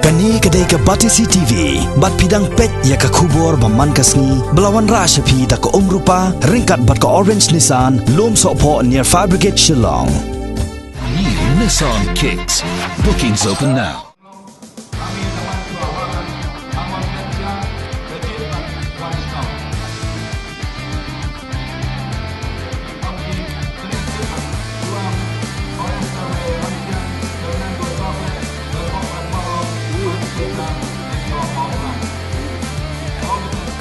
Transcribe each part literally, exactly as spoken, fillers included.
Kane ka dei ka Batesi T V, bad phi dang peit ïa ka khubor ba man ka sngi, ba la wanrah sha phi da ka Umrupa, ryngkat bad ka Orange Nissan, Lumsohphoh near Fire Brigade Shillong. New Nissan Kicks. Bookings open now.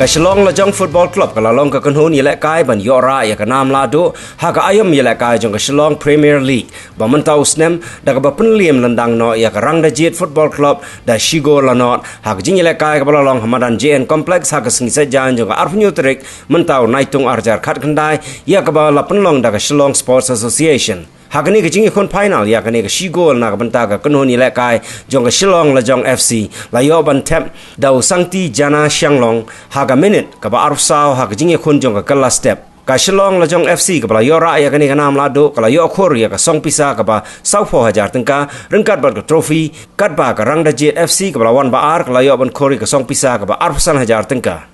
Ka Shillong Lajong Football Club ka la long ka kynhun ïalehkai ban ïoh rah ïa ka nam lahduh ha ka aïom ïalehkai jong ka Shillong Premier League ba mynta u snem, da kaba pynliem lyndang noh ïa ka Rangdajied Football Club da shi gol la nod ha ka jingïalehkai kaba la long ha madan J N Complex ha ka sngi Saitjaiñ jong ka arphew hynñiew tarik mynta u Naitung arhajar khatkhyndai, ïa kaba la pynlong da ka Shillong Sports Association. Ha kane ka jingïakhun final ïa kane ka shi gol na ka bynta ka kynhun ïalehkai jong ka Shillong Lajong F C la ïoh ban thep da u Sangti Jana Shanglong ha ka minit kaba arphew saw ha ka jingïakhun jong ka kylla step. Ka Shillong Lajong F C kaba la ïoh rah ïa kane ka nam lahduh ka la ïoh khur ïa ka song pisa kaba sawphew hajar tyngka, ryngkat bad ka trophy, katba ka Rangdajied F C kaba la wan ba ar ka la ïoh ban khur ïa ka song pisa kaba arphew san hajar tyngka.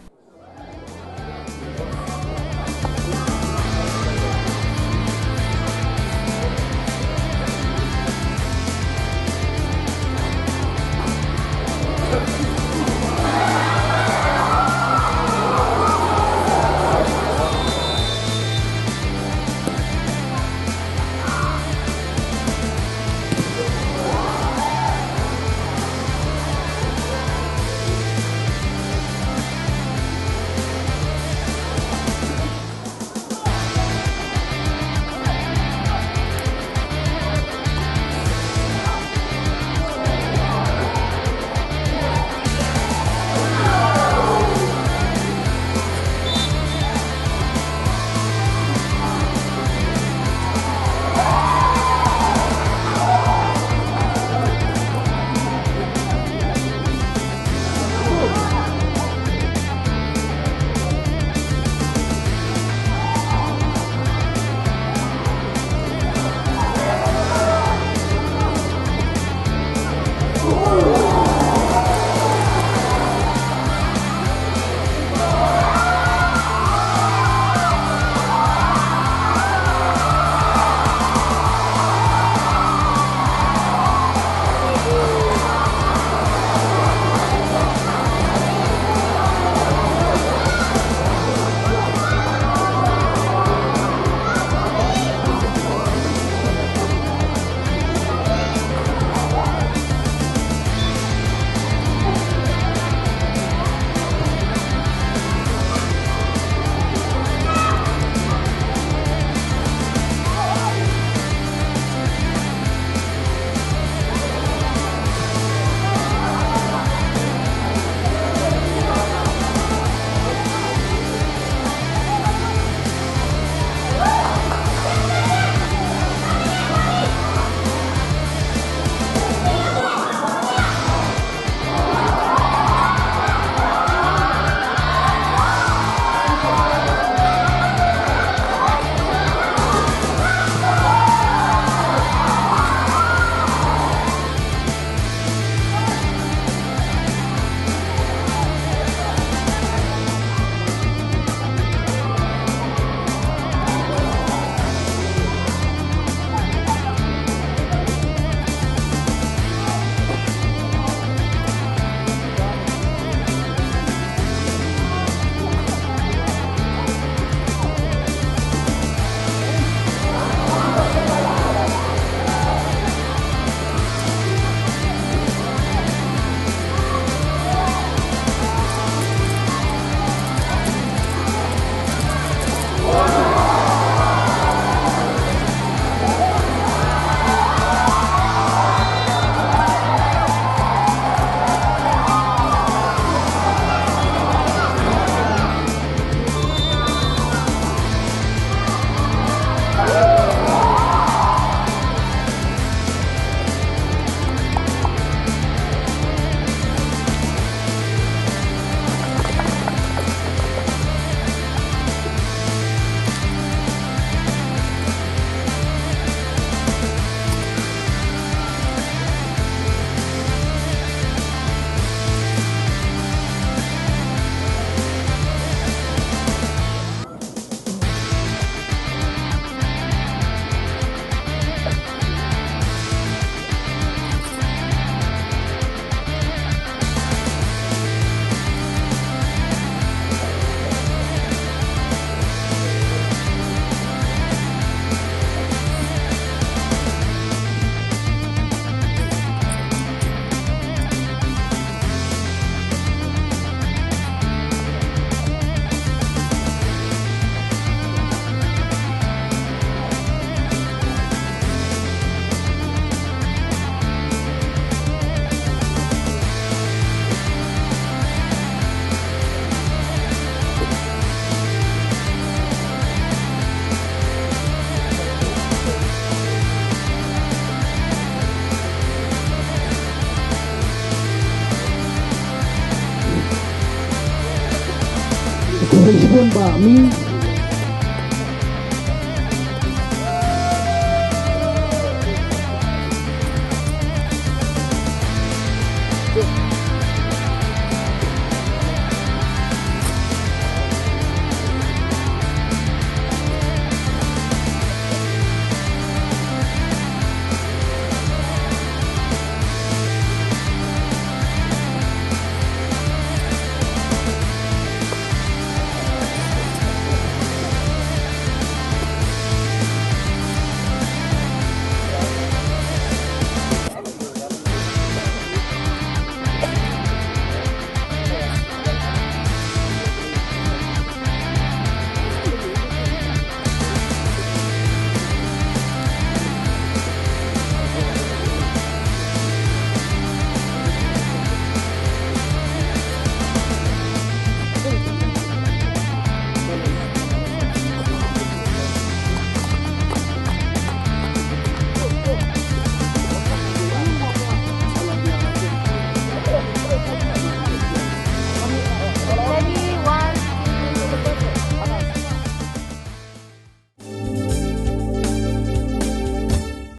Shibun ba mi.